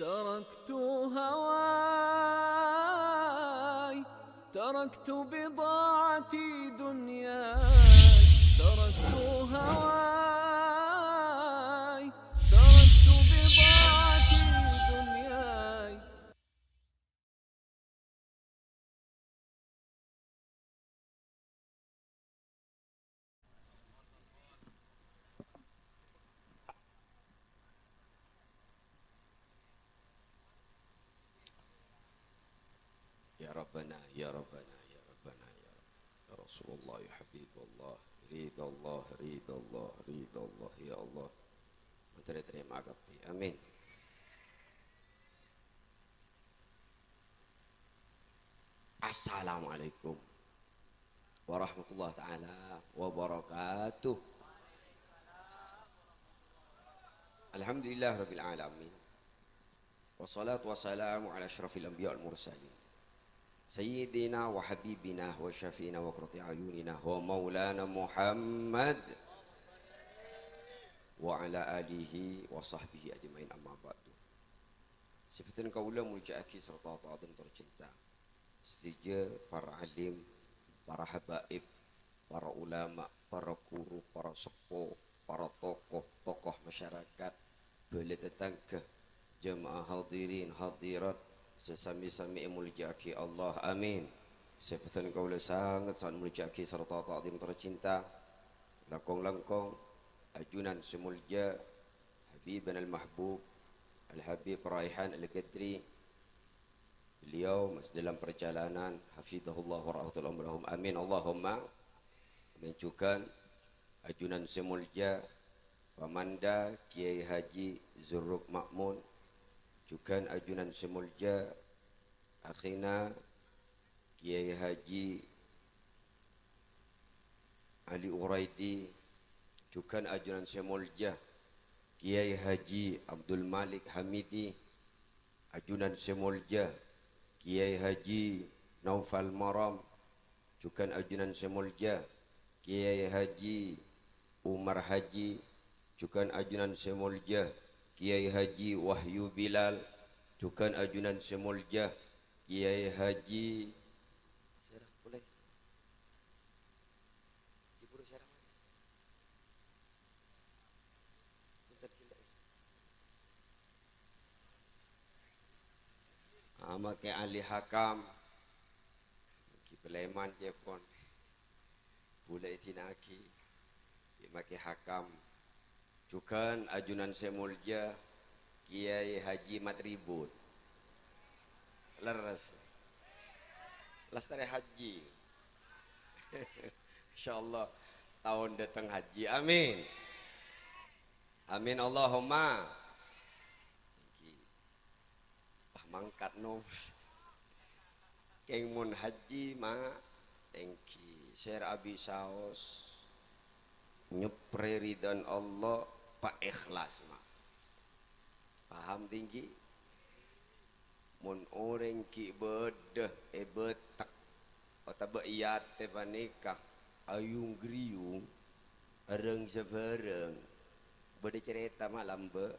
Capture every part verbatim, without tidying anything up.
تركت هواي، تركت بضاعتي دنياي، تركت هواي، تركت بضاعتي دنياي. يا ربنا، يا ربنا، يا ربنا، يا رب. يا رسول الله، يا حبيب الله، رضا الله، رضا الله، رضا الله، يا الله. Menteri terima kasih. Amin. Assalamualaikum warahmatullahi taala wabarakatuh. Alhamdulillah rabbil alamin. Wassalatu wassalamu ala asyrafil anbiya wal mursalin. Sayyidina wa habibina wa syafi'ina wa qurrati ayunina wa maulana Muhammad wa ala alihi wa sahbihi ajmain, amma ba'du. Sè bhâdhân kaulâ molja'aghi sarta ta'dhim tor cinta. Sadhâjâ para alim, para habaib, para ulama, para guru, para seppo, para tokoh-tokoh masyarakat, bhâlâ tatangghâ, jamaah hadirin hadirat, sè sami-sami èmolja'aghi Allah. Amin. Sè bhâdhân kaulâ sanget-sanget molja'aghi sarta ta'dhim tor cinta. Langkong-langkong, ajunan sè molja, Habibana al-Mahbub, Al-Habib Raihan Al-Ghadri. Beliau masih dalam perjalanan, hafizahullah wa ra'ahullah, amin, Allahumma. Dan juga ajunan sè molja, Pamanda Kiai Haji Zurruk Ma'mun, juga ajunan sè molja, akhina Kiai Haji Ali Uraidi, jughân ajunan sè molja, Kiai Haji Abdul Malik Hamidi, ajunan sè molja, Kiai Haji Naufal Maram, jughân ajunan sè molja, Kiai Haji Umar Haji, jughân ajunan sè molja, Kiai Haji Wahyu Bilal, jughân ajunan sè molja, Kiai Haji Sera, polè. Ibu Sera. Pinten pindah. Ah, makè ahli hakam. Ghi paleman cèpon. Bulâ èdina'aghi. Ghi makè hakam. Jughân ajunan sè molja Kiai Haji Matribut. Lerres. Lastarè haji. Insyaallah taon dâteng haji. Amin. Amin Allahumma. Wah, mangkat, no. Kèng mon haji, ma', tèngghi. Sèra abisaos nyeprè ridhâna Allah, pa' ikhlas, ma'. Paham, tèngghi? Mon orèng ghi' bâdâ è Bâtek otabâ è atè panèka ayung-griyung, reng-sabhâreng, bâdâ carèta, ma', lambâ'.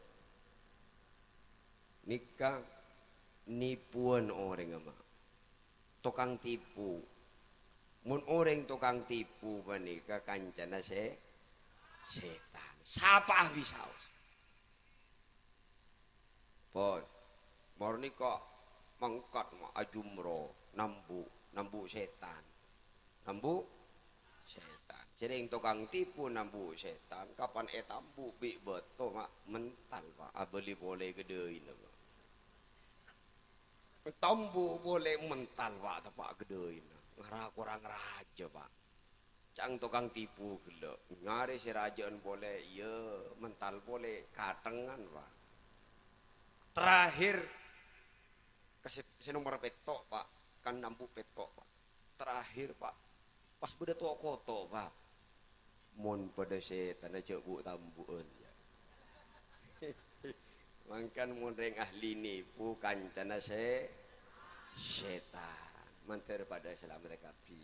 Nèka nipowan orèngnga, ma'. Tokang tipu. Mon orèng tokang tipu panèka kancana sè-, sètan. Sapa'a bisaos. Pon. Mor nèka mangkat, ma', ajumroh, nambu', nambu' sètan. Nambu' sètan. Sèrèng tokang tipu nambu' sètan, kapan ètambu' bi' bâto, ma', mental, Pa', abâli polè ghâdhâina, Pa'. Ètambu' polè mental, Pa', teppa' ghâdhâina. Ngara korang rajâ, Pa'. Ca'na tokang tipu ghellâ'. Ngarè sè rajâ'ân polè, iyâ, mental polè, kathengngan, Pa'. Terakhir, ka sè, sè nomer pètto', Pa'. Kan nambu' pètto', Pa'. Terakhir, Pa'. Pas bâdâ to'-koto', Pa'. Mon padâ sètanna jhâ' bu'-tambu'ân, yâ. Mangkana mon rèng ahli nipu kancana sè-, sètan. Mandhâr padâ salamet kabbhi.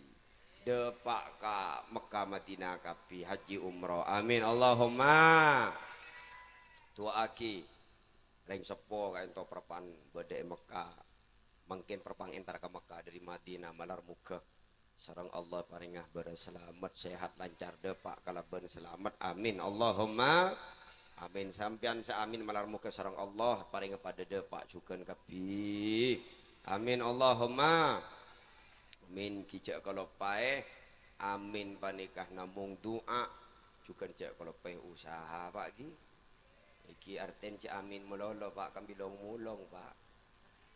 Dâpa' ka Mekkah Madinah kabbhi, haji umroh. Amin. Allahumma. Du'aaghi. Rèng seppo ka'ènto parappa'na bâdâ è Mekkah. Mangkèn parappa'na entar ka Mekkah dâri Madinah, malar moghâ sareng Allah parènga bârâs salamet, sehat, lancar, dâpa' kalabân salamet. Amin. Allahumma amin. Sampèyan sè amin malar moghâ sareng Allah parènga padâ dâpa' jhughân kabbhi. Amin. Allahumma amin. Ghi jhâ' kaloppaè, amin panèka namong du'a, jhughân jhâ' kaloppaè usaha, Pak, ghi. Èngghi artèna jhâ' amin malolo, Pak, kan bilong-molong, Pak.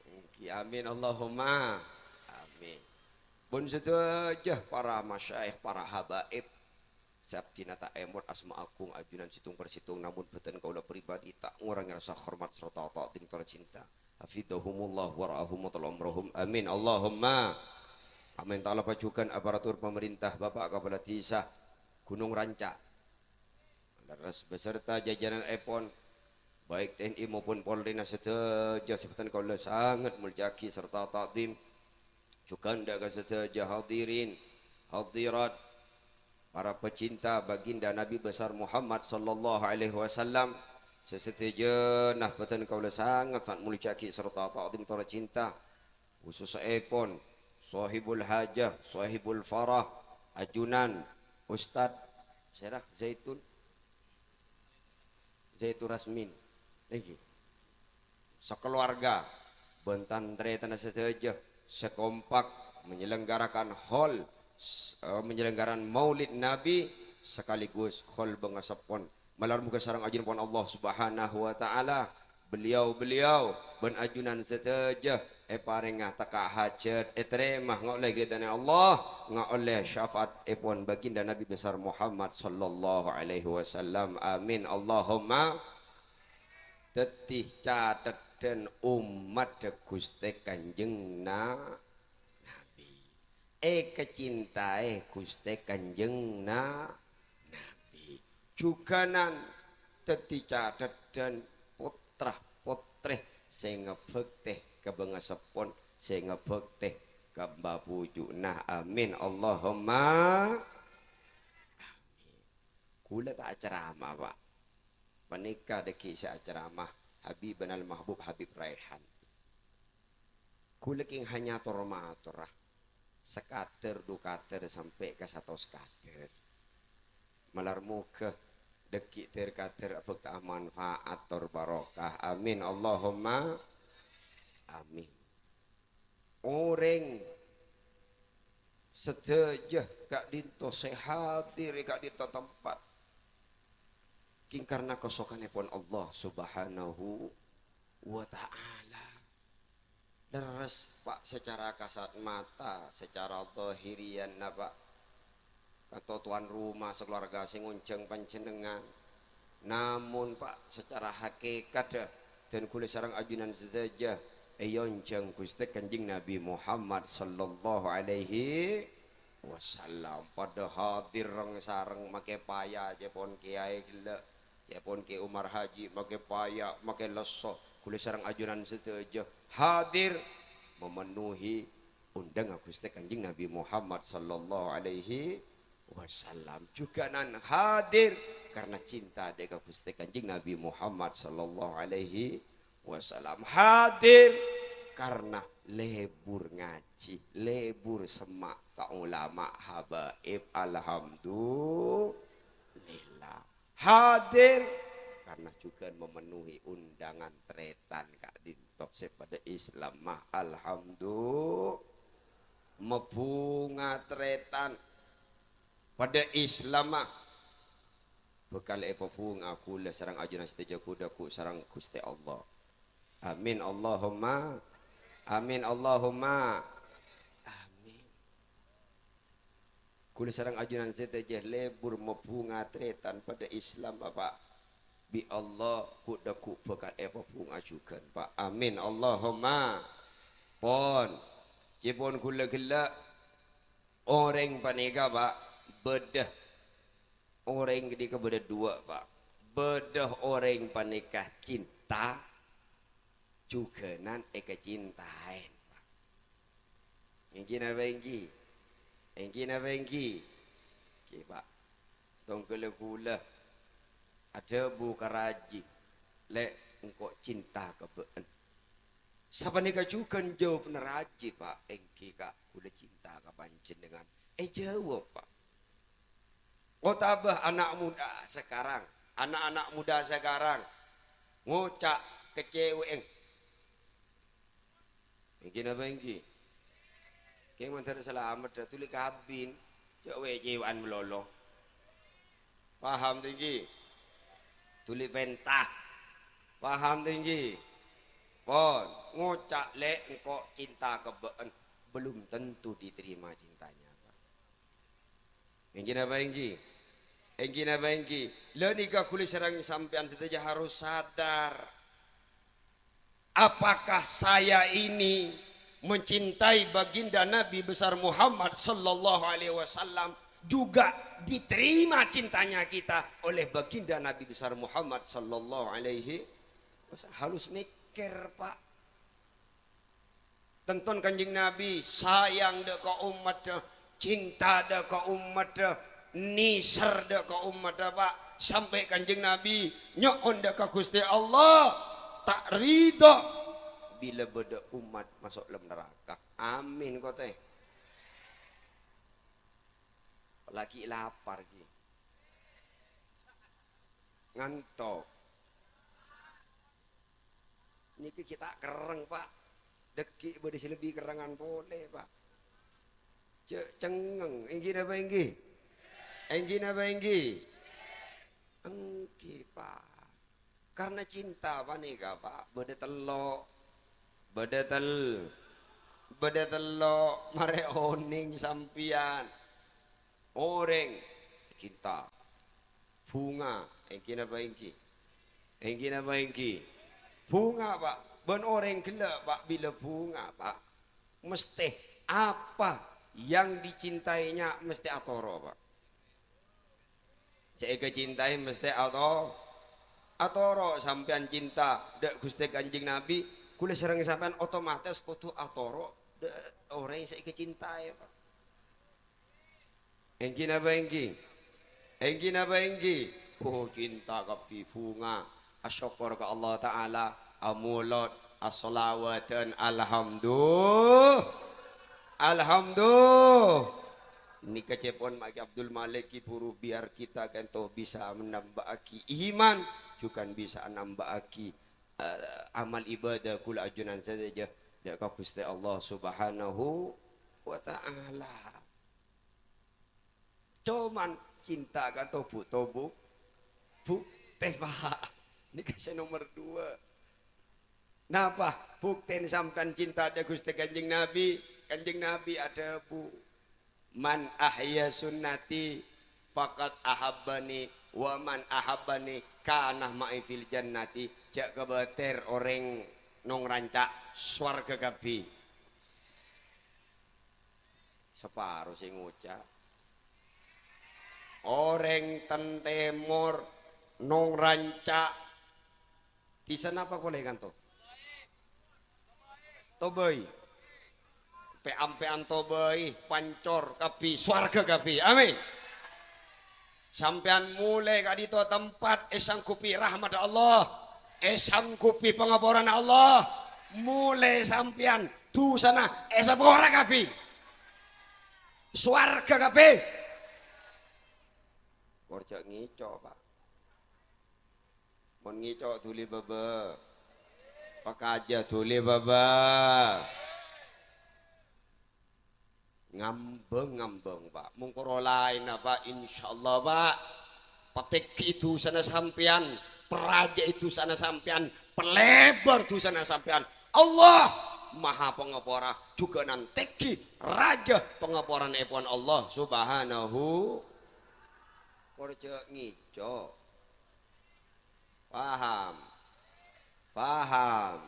Èngghi amin, Allahumma amin. Pon sadhâjâ para masyayikh, para habaib, sè abdhina ta' èmot asma agung ajunan sèttong per sèttong, namong bhâdhân kaulâ pribadi ta' ngorangè rasa hormat sarta ta'dhim tor cinta. Hafidhahumullah wa ra'ahum wa tala umrahum. Amin. Allahumma amin. Ta'ala pajhughân aparatur pamarènta, Bapak Kapala Dhisa Gunung Ranca. Lerres beserta jajanan èpon, baik T N I maupun Polri-na sadhâjâ sè bhâdhân kaulâ sanget molja'aghi sarta ta'dhim. Jhughân dâ' ka sadhâjâ hadirin, hadirat, para pecinta baginda Nabi besar Muhammad sallallahu alaihi wasallam, sè sadhâjâna bhâdhân kaulâ sanget, sanget molja'aghi sarta ta'dhim tor cinta. Khususèpon Sohibul Hajah, Sohibul Farah, ajunan Ustad, sèra, Zaitun, Zaitun Rasmin. Èngghi. Sakaluarga, bân tan-tarètanna sadhâjâ, sè kompak menyelenggarakan hol, s-, eh, menyelenggarakan Maulid Nabi sekaligus hol bângaseppon. Malar moghâ sareng ajunan pon Allah Subhanahu wa Ta'ala, beliau-beliau bân ajunan sadhâjâ èparènga tekka hajhât, ètarèma ngaollè ridhâna Allah, ngaollè syafaat èpon baginda Nabi besar Muhammad sallallahu alaihi wasallam. Amin. Allahumma. Dhâddhi cathedhân ommaddhâ Ghustè Kanjeng Na-, Nabi. Èkacintaè Ghustè Kanjeng Na-, Nabi. Jhughânan dhâddhi cathedhân pottra-pottrè sè ngabhâktè ka bângaseppon, sè ngabhâktè ka bâbujuna. Amin. Allahumma amin. Kaulâ ta' acerama, Pak. Panèka dhâggi' sè acerama Habibana Al-Mahbub Habib Raihan. Kaulâ kèng hanya tor-matora, sakadâr du kadâr sampè' ka satos kadâr. Malar moghâ dhâggi' dâr-kadâr abhâkta manfaat tor barokah. Amin. Allahumma amin. Orèng sadhâjâ ka'dinto sè hadir è ka'dinto tempat, kèng karna kasokanèpon Allah Subhanahu wa Ta'ala. Lerres, Pak, secara kasat mata, secara zahiriyanna, Pak, kanto tuan rumah sakaluarga sè ngonjhâng panjhennengngan. Namong, Pak, secara hakikat, dân kaulâ sareng ajunan sadhâjâ èonjhâng Ghustè Kanjeng Nabi Muhammad sallallahu alaihi wasallam. Padâ hadir reng-sareng makè paya, ca'èpon kèyaè ghellâ', ca'èpon Kè Umar Haji makè paya, makè lesso. Kaulâ sareng ajunan sadhâjâ hadir memenuhi undangan Ghustè Kanjeng Nabi Muhammad sallallahu alaihi wasallam. Jhughânan hadir karna cinta dâ' ka Ghustè Kanjeng Nabi Muhammad sallallahu alaihi wasallam. Hadir karna lebur ngajhi, lebur semma' ka ulama habaib. Alhamdulillah. Hadir karna jhughân memenuhi undangan tarètan ka'dinto sè padâ Islamma. Alhamdulillah. Mabhunga tarètan padâ Islamma. Bhâkal èpabhunga kaulâ sareng ajunan sadhâjâ ghu-, dâggu' sareng Ghustè Allah. Amin Allahumma. Amin Allahumma. Amin. Kaulâ sareng ajunan sadhâjâ lebur mabhunga tarètan padâ Islamma, Pak. Bi' Allah ghu-, dâggu' bhâkal èpabhunga jhughân, Pak. Amin Allahumma. Pon. Ca'èpon kaulâ ghellâ', orèng panèka, Pak, bâdâ orèng ghânèka bâdâ duwâ', Pak. Bâdâ orèng panèka cinta, jhughânan èkacintaè, Pak. Èngghi napa èngghi? Èngghi napa èngghi? Èngghi, Pak. Tongghâlla kaulâ adhâbu ka rajina, "Lè', engko' cinta ka bâ'na." Sapanèka jhughân jawabbhâ rajâ, Pak, "Èngghi, Ka', kaulâ cinta ka panjhennengngan." Èjâwâb, Pak. Otabâ ana' moda sakarang, ana'-ana' moda sakarang ngoca' ka cèwè'na, "Èngghi napa èngghi? Kèng mandhâr salamet, dâ' dhuli kabin, jhâ' wè-cèwè'an malolo." Paham ta' èngghi? Dhuli pènta. Paham ta' èngghi? Pon, ngoca', "Lè', engko' cinta ka bâ'na." Belum tentu diterima cintanya, Pak. Èngghi napa èngghi? Èngghi napa èngghi? La nèka kaulâ sareng sampèyan sadhâjâ harus sadar. Apakah saya ini mencintai baginda Nabi besar Muhammad sallallahu alaihi wasallam juga diterima cintanya kita oleh baginda Nabi besar Muhammad sallallahu alaihi wasallam? Harus mikir, Pak. Tenton Kanjeng Nabi sayang dâ' ka ommaddhâ, cinta dâ' ka ommaddhâ, nèser dâ' ka ommaddhâ, Pak. Sampè' Kanjeng Nabi nyo'on dâ' ka Ghustè Allah, ta' ridho bilâ bâdâ ommat maso' dâlem naraka. Amin, kote. Lagi lapar, ghi. Ngantok. Nèka ghi' ta' kerrèng, Pak. Dhâggi' bâdâ sè lebbi kerrèngan polè, Pak. Jhâ' cengngeng. Èngghi napa èngghi? Èngghi napa èngghi? Èngghi, Pak. Karna cinta panèka, Pak, bâdâ tello'. Bâdâ tel-, bâdâ tello'. Marè onèng sampèyan. Orèng cinta. Bhunga, èngghi napa èngghi? Èngghi napa èngghi? Bhunga, Pak. Bân orèng ghellâ', Pak, bilâ bhunga, Pak, mestè apa yang dicintainya mestè atoro', Pak. Sè èkacintai mestè ato-, atoro'. Sampèyan cinta dâ' Ghustè Kanjeng Nabi, kaulâ sareng sampèyan otomatis kodhu atoro' dâ' orèng sè èkacintaè, Pak. Èngghi napa èngghi? Èngghi napa èngghi? Oh, cinta kabbhi bhunga. Asokkor ka Allah Ta'ala, amolod, asholawatan, alhamdu-, alhamdu-, nèka cèpon Ma'ki Abdul Malik, Ki Buru, biar kita kento bisa menambahagi iman, jhughân bisa nambahagi, eh, amal ibadah kaulâ ajunan sadhâjâ dâ' ka Ghustè Allah Subhanahu wa Ta'ala. Coman cinta ka'anto bu-, tobu-, buktè, Pak. Nèka sè nomer dua. Napa buktèna sampèyan cinta dâ' Ghustè Kanjeng Nabi? Kanjeng Nabi adhâbu, "Man ahya sunnati faqad ahabbani, wa man ahabbani kana ma'i fil jannati." Jhâ' kabâter orèng nong ranca', sowarghâ kabbhi. Saparo sè ngoca'. Orèng ten tèmor, nong ranca'. Dhisana apa polè ka'anto? Tobâi. Pè'-ampè'an Tobâi, Pancor kabbhi, sowarghâ kabbhi. Amin. Sampèyan molè ka'dinto tempat èsangghubi rahmat Allah, èsangghubi pangaporana Allah. Molè sampèyan, dusana èsapora kabbhi. Sowarghâ kabbhi. Kor jhâ' ngèco', Pak. Mon ngèco' dhuli bâbâ. Pakajâ dhuli bâbâ. Ngambâng-ngambâng, Pak. Mongkoro laènna, Pak. Insyaallah, Pak. Patènggi dusana sampèyan, parajâi dusana sampèyan, palèbâr dusana sampèyan. Allah Maha Pangapora, jhughân nantènggi rajâ pangaporanaèpon Allah Subhanahu. Kor jhâ' ngèco'. Paham? Paham?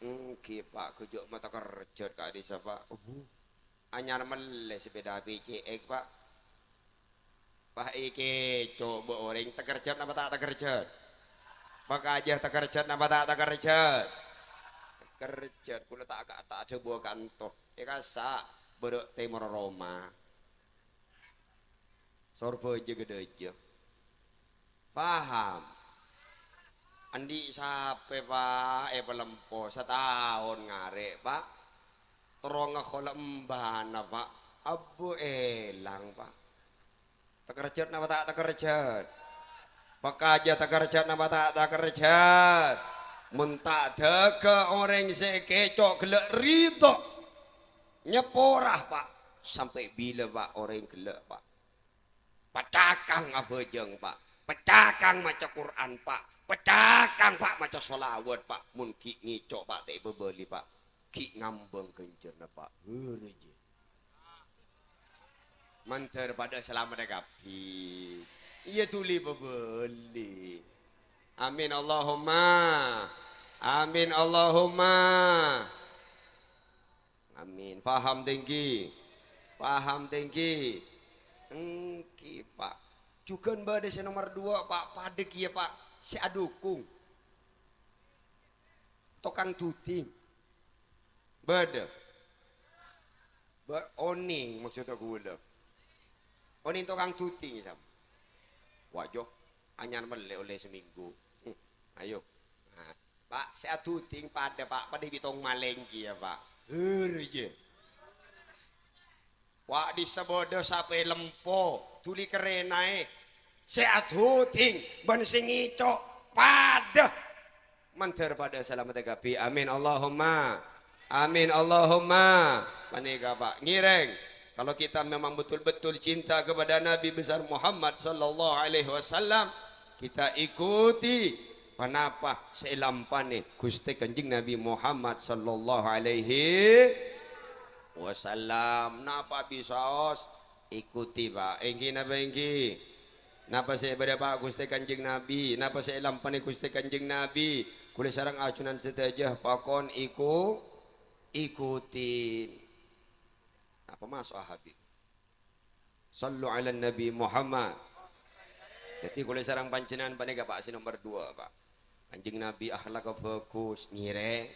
Èngghi, Pak, ghujhu' matakerjhât ka'dissa', Pak. Obu. Anyar mellè sepeda B C X, Pak. Pak, èkèco' bâ' orèng, takerjhât napa ta' takerjhât? Pakajâ takerjhât napa ta' takerjhât? Kerjhât, kaulâ ta' ka-, ta' adhâbuwâ ka'anto. È kassa', bârâ' tèmor roma. Sorbhâjâ ghâdhâjâ. Paham? Andi' sapè, Pa', èpalempo sataon ngarè', Pa'. Terro ngakola embana, Pa'. Abbhu èlang, Pa'. Takerjhât napa ta' takerjhât? Pakajâ takerjhât napa ta' takerjhât? Mon ta' dâgâ orèng sè èkèco' ghellâ' ridho, nyepora, Pa'. Sampè' bilâ, Pa', orèng ghellâ', Pa'? Pacakang abhâjâng, Pa'. Pacakang maca Qur'an, Pa'. Pacakang, Pa', maca sholawat, Pa'. Mon ghi' ngèco', Pa', ta' èbâbâli, Pa'. Ghi' ngambâng ghânjhârânna, Pa'. Hârâjâ. Mandhâr padâ salameddhâ kabbhi. Iyâ dhuli bâbâli. Amin Allahumma. Amin Allahumma. Amin. Paham tèngghi? Paham tèngghi? Èngghi, Pa'. Jhughân bâdâ sè nomer duwâ', Pa'. Padâ kèya, Pa'. Sè adhukung. Tokang dhudhing. Bâdâ. Ba-, onèng, maksudda ghulâ. Onèng tokang dhudhing, Sam. Wah, Jo, anyar mellè ollè samènggu. Hmm, ayo. Nah, Pa', sè adhudhing padâ, Pa', padâ bi' tong malèng kèya, Pa'. Hârâjâ. Wa', dissa bâdâ sapè lempo, dhuli karènaè. Sè adhudhing bân sè ngèco' padâ. Mandhâr padâ salameddhâ kabbhi. Amin Allahumma. Amin Allahumma. Panèka, Pa', ngèrèng. Kalau kita memang betul-betul cinta kepada Nabi besar Muhammad sallallahu alaihi wasallam, kita ikuti ponapa sè èlampanè Ghustè Kanjeng Nabi Muhammad sallallahu alaihi wasallam. Napa bisaos? Ikuti, Pa'. Èngghi napa èngghi? Napa sè èbâdâ, Pa', Ghustè Kanjeng Nabi? Napa sè èlampanè Ghustè Kanjeng Nabi? Ghulâ sareng ajunan sadhâjâ pakon iku-, ikutin. Napa maso'a, Habib? Shallu 'alan Nabi Muhammad. Dhâddhi, ghulâ sareng panjhennengngan panèka, Pa', sè nomer duwâ', Pa'. Kanjeng Nabi akhlakka bhâghus, ngèrèng.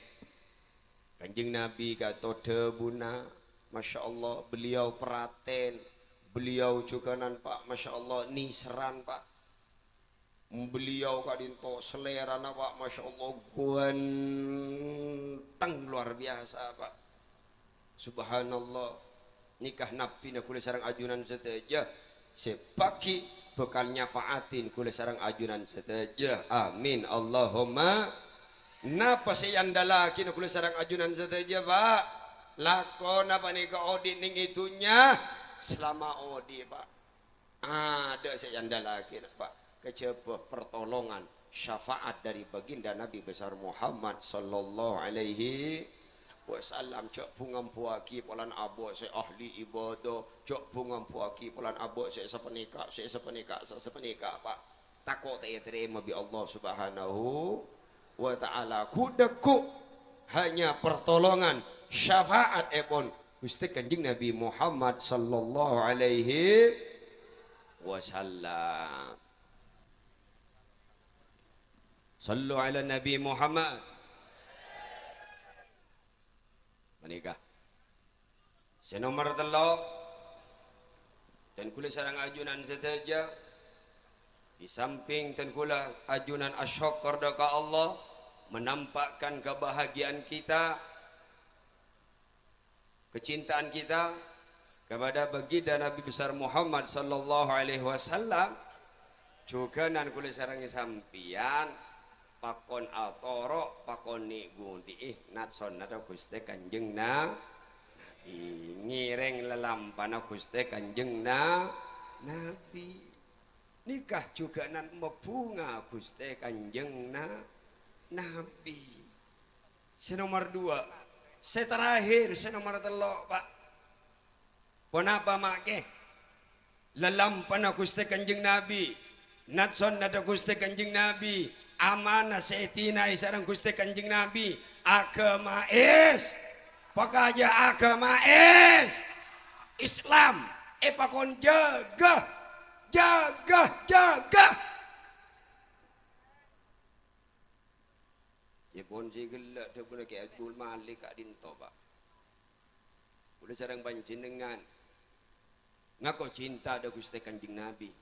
Kanjeng Nabi ka'dinto dhâbuna, Masya Allah, beliau peraten, beliau jhughânan, Pa', Masya Allah, nèserran, Pa'. Beliau ka'dinto selèrana, Pa', Masya Allah, ganteng luar biasa, Pa'. Subhanallah. Nèka nabbhina ghulâ sareng ajunan sadhâjâ sè bâghi bhâkal nyafa'atin ghulâ sareng ajunan sadhâjâ. Amin. Allahumma. Napa sè èandalaghina ghulâ sareng ajunan sadhâjâ, Pa'? Lakona panèka odi' neng è dhunnya, salama odi', Pa'. Adâ' sè èandalaghina, Pa', kajhâbhâ pertolongan, syafaat dhâri Baginda Nabi Besar Muhammad sallallahu alaihi wasallam. Jhâ' bhu-ngambuwâghi polana abâ' sè ahli ibadah, jhâ' bhu-ngambuwâghi polana abâ' sè sapanèka, sè sapanèka, sè sapanèka, Pa'. Tako' ta' ètarèma bi' Allah Subhanahu wa Ta'ala. Ghu-, dhâggu' hanya pertolongan, syafaat èpon Ghustè Kanjeng Nabi Muhammad sallallahu alaihi wasallam. Shallu 'ala Nabi Muhammad. Panèka. Sè nomer tello', dân ghulâ sareng ajunan sadhâjâ, di samping dân ghulâ ajunan asokkor dâ' ka Allah, menampakkan kebahagiaan kita, kecintaan kita kepada Baginda Nabi Besar Muhammad sallallahu alaihi wasallam, jhughânan ghulâ sareng sampèyan pakon atoro', pakon nè'-ghundi'i nat-sonnadda Ghustè Kanjeng Na-, Nabi, ngèrèng lalampana Ghustè Kanjeng Na-, Nabi. Nèka jhughânan mabhunga Ghustè Kanjeng Na-, Nabi. Sè nomer duwâ'. Sè terakhir, sè nomer tello', Pa'. Ponapa ma' kè? Lalampana Ghustè Kanjeng Nabi, nat-sonnadda Ghustè Kanjeng Nabi, amanah sè èdinaè sareng Ghustè Kanjeng Nabi, aghâma Is-, pakajâ aghâma Is-, Islam èpakon jâgâ, jâgâ, jâgâ. Èpon sè ghellâ' dhâbuna Kè Abdul Malik ka'dinto, Pa'. Ghulâ sareng panjhennengngan ngako cinta dâ' Ghustè Kanjeng Nabi.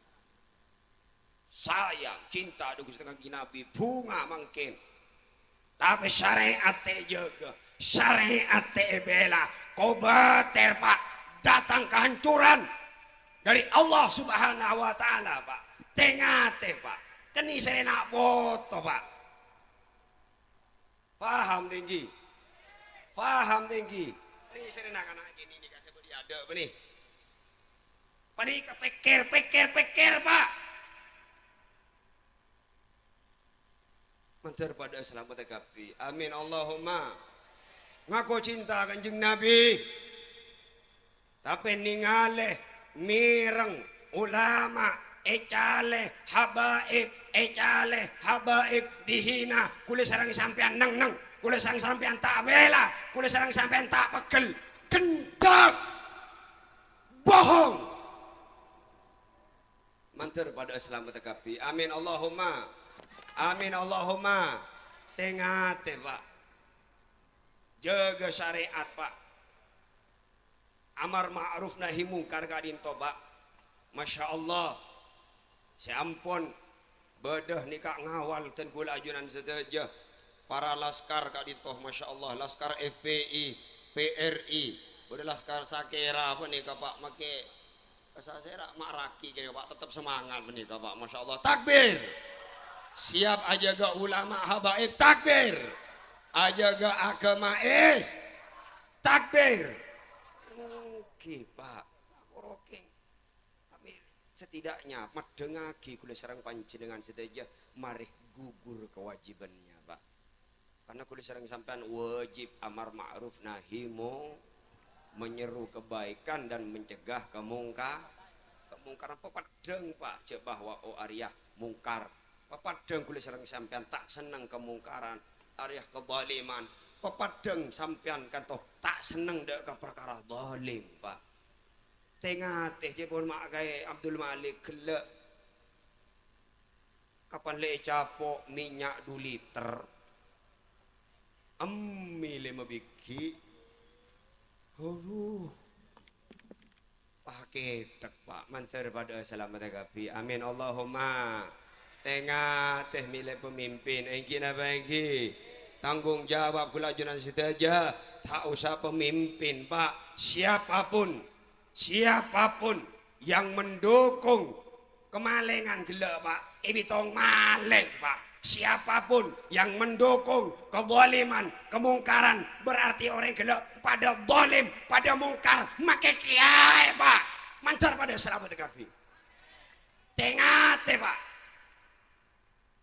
Sayang, cinta dâ' Ghustè Kanjeng Nabi, bhunga mangkèn. Tapè syari'at ta' èjâgâ, syari'at ta' èbèla, kobâtèr, Pak, datang kehancuran dari Allah Subhanahu wa Ta'ala, Pak. Tè-ngatè, Pak. Kènè' sèrè na' poto, Pak. Paham, ta' ènggi? Paham, ta' ènggi? Nè, sèrè na'-kana' kènè' nèka sè bâdâ è adâ' bânnè. Panèka pèkkèr, pèkkèr, pèkkèr, Pak. Mandhâr padâ salamet kabbhi. Amin, Allahumma. Ngako cinta Kanjeng Nabi. Tapè nèngalè, mèreng, ulama, ècalè, habaib, ècalè, habaib, dihina, kulâ sareng sampèyan neng-neng, kulâ sareng sampèyan ta' bèla, kulâ sareng sampèyan ta' peggel. Ghendhâk! Bohong! Mandhâr padâ salamet kabbhi. Amin, Allahumma. Amin, Allahumma. Tè-ngatè, Pak. Jâgâ syariat, Pak. Amar ma'ruf nahi mungkar ka'dinto, Pak. Masya Allah. Sè ampon bâdâ nèka ngawal dân kulâ ajunan sadhâjâ. Para laskar ka'dinto, Masya Allah. Laskar F P I, P R I. Bâdâ laskar sakèra apa nèka, Pak? Makè kasasèra ma' ragi kènè, Pak. Tetep semangat panèka, Pak. Masya Allah. Takbir. Siap ajâgâ ulama habaib. Takbir. Ajâgâ aghâma Is-, Takbir. Ènggi, Pak. Rokèng. Tapè setidaknya maddhengngaghi kulâ sareng panjhennengngan sadhâjâ marè ghugur kawâjibhânna, Pak. Karena kulâ sareng sampèyan wajib amar ma'ruf nahi mu-, menyeru kebaikan dan mencegah kemungka-, kemungkaran. Papaddhâng, Pak, jâ' bahwa o arèya mungkar. Papaddhâng kulâ sareng sampèyan ta' senneng kemungkaran, arèya kebaliman. Papaddhâng sampèyan kanto ta' senneng dâ' ka parkara zalim, Pak. Tè-ngatè, jâ' pon ma' kaè Abdul Malik ghellâ'. Kapan lè ècapo' mènnya' du liter? Èmmè lèma bighi'. Aduh. Pakèthek, Pak. Mandhâr padâ salamet kabbhi. Amin. Allahumma. Tè-ngatè mèlè pemimpin. Ènggi napa ènggi? Tanggung jawab kulâ ajunan sadhâjâ. Ta' osa pemimpin, Pak. Siapapun, siapapun yang mendukung kemalèngan ghellâ', Pak, èbitong malèng, Pak. Siapapun yang mendukung kezaliman, kemungkaran, berarti orèng ghellâ' padâ zalim, padâ mungkar, makè kiyaè, Pak. Mandhâr padâ salamet kabbhi. Tè-ngatè, Pak.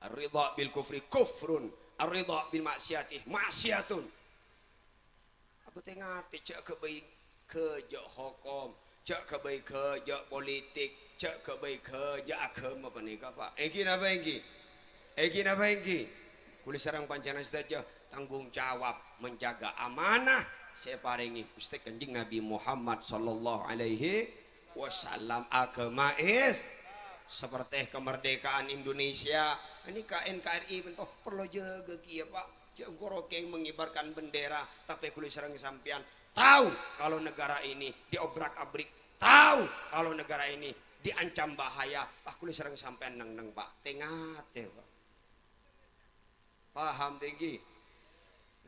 Ar-ridha bil kufri kufrun, ar-ridha bil maksiyati maksiyatun. Apa tè-ngatè, jâ' ghâbây ghâjâ' hokom, jâ' ghâbây ghâjâ' politik, jâ' ghâbây ghâjâ' aghâma panèka, Pak. Ènggi napa ènggi? Ènggi napa ènggi? Kulâ sareng panjhennengngan sadhâjâ tanggung jawab menjaga amanah sè èparèngè Ghustè Kanjeng Nabi Muhammad sallallahu alaihi wasallam, aghâma Is-, seperti kemerdekaan Indonesia. Ini K N K R I bhânto parlo jâgâ kèya, Pak. Jâ' engko' rokèng mengibarkan bendera, tapè kulâ sareng sampèyan tao kalau negara ini diobrak-abrik, tao kalau negara ini diancam bahaya. Wah, kulâ sareng sampèyan neng-neng, Pak. Tè-ngatè, Pak. Paham, ta' ènggi?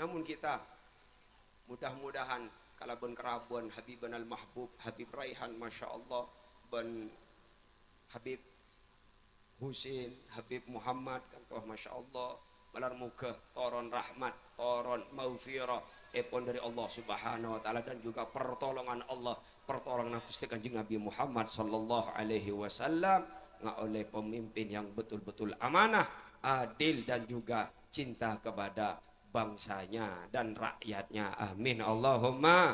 Namun kita, mudah-mudahan kalabân karabân Habibana Al-Mahbub, Habib Raihan, Masya Allah, bân Habib Husin, Habib Muhammad, kantos, Masya Allah, malar moghâ toron rahmat, toron maghfirah, èpon dari Allah Subhanahu wa Ta'ala, dan juga pertolongan Allah, pertolongan Ghustè Kanjeng Nabi Muhammad sallallahu alaihi wasallam, ngaollè pemimpin yang betul-betul amanah, adil, dan juga cinta kepada bangsanya dan rakyatnya. Amin Allahumma.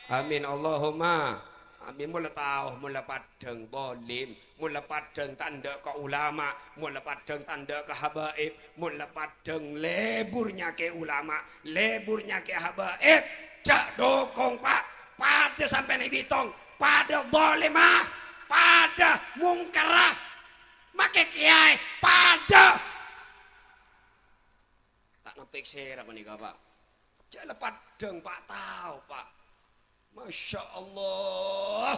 Amin Allahumma. Amin. Mola tao, mola paddhâng zalim, mola paddhâng ta' endâ' ka ulama, mola paddhâng ta' endâ' ka habaib, mola paddhâng lebur nyakè ulama, lebur nyakè habaib. Jâ' dhukung, Pak. Padâ sampèyan èbitong, padâ zalimma, padâ mungkarra. Makè kiyaè, padâ. Ta' nampèk sèra panèka, Pak. Jâ' la paddhâng, Pak, tao, Pak. Masya Allah.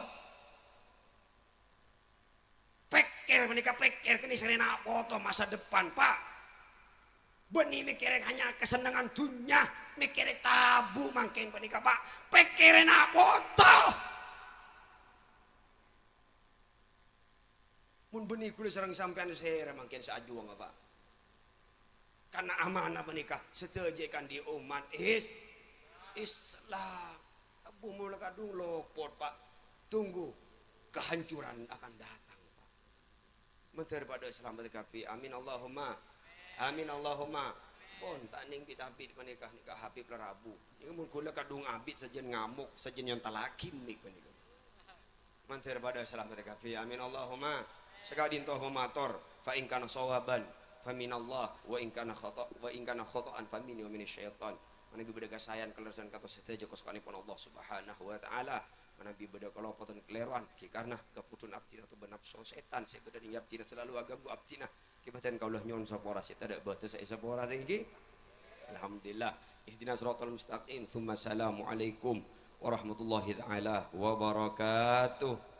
Pèk Pèkkèr panèka, pèkkèr kènè' sèrè na' poto masa depan, Pa'. Bânnè mèkkèrè hanya kasennengngan dhunnya, mèkkèrè tabu' mangkèn panèka, Pa'. Pèkkèrè na' poto. Mon bânnè kaulâ sareng sampèyan sèra mangkèn sè ajuwângnga, Pa'. Karna amanah panèka sadhâjâ èkaandi' ommat Is-, Islam. Abu mula kadhung lopot, Pa'. Tunggu, kehancuran akan datang, Pa'. Mandhâr padâ salamet kabbhi. Amin Allahumma. Amin Allahumma. Pon, ta' nèng bit-abit panèka, nèka Habib la rabu. Nèka mon kaulâ kadhung abit sajân ngamok, sajân nyontallaghi mik panèka. Mandhâr padâ salamet kabbhi. Amin Allahumma. Saka'dinto mamator, fa in kana shawaban fa minallah, wa in kana khata, wa in kana khata'an fa minni wa minasy syaitan. Manabi bâdâ kasaèan kalerressan kantos sadhâjâ kasokanèpon Allah Subhanahu wa Ta'ala. Manabi bâdâ kalopotan kalèrowan, ghi karna kabudhun abdhina otabâ napso sètan sè bâdâ nèng abdhina salalu aghânggu abdhina. Kabâdhân kaulâ nyo'on sapora sè tadâ' bâtessa èsapora, èngghi. Alhamdulillah. Ihdinas siratal mustaqim. Tsumma assalamualaikum warahmatullahi ta'ala wabarakatuh.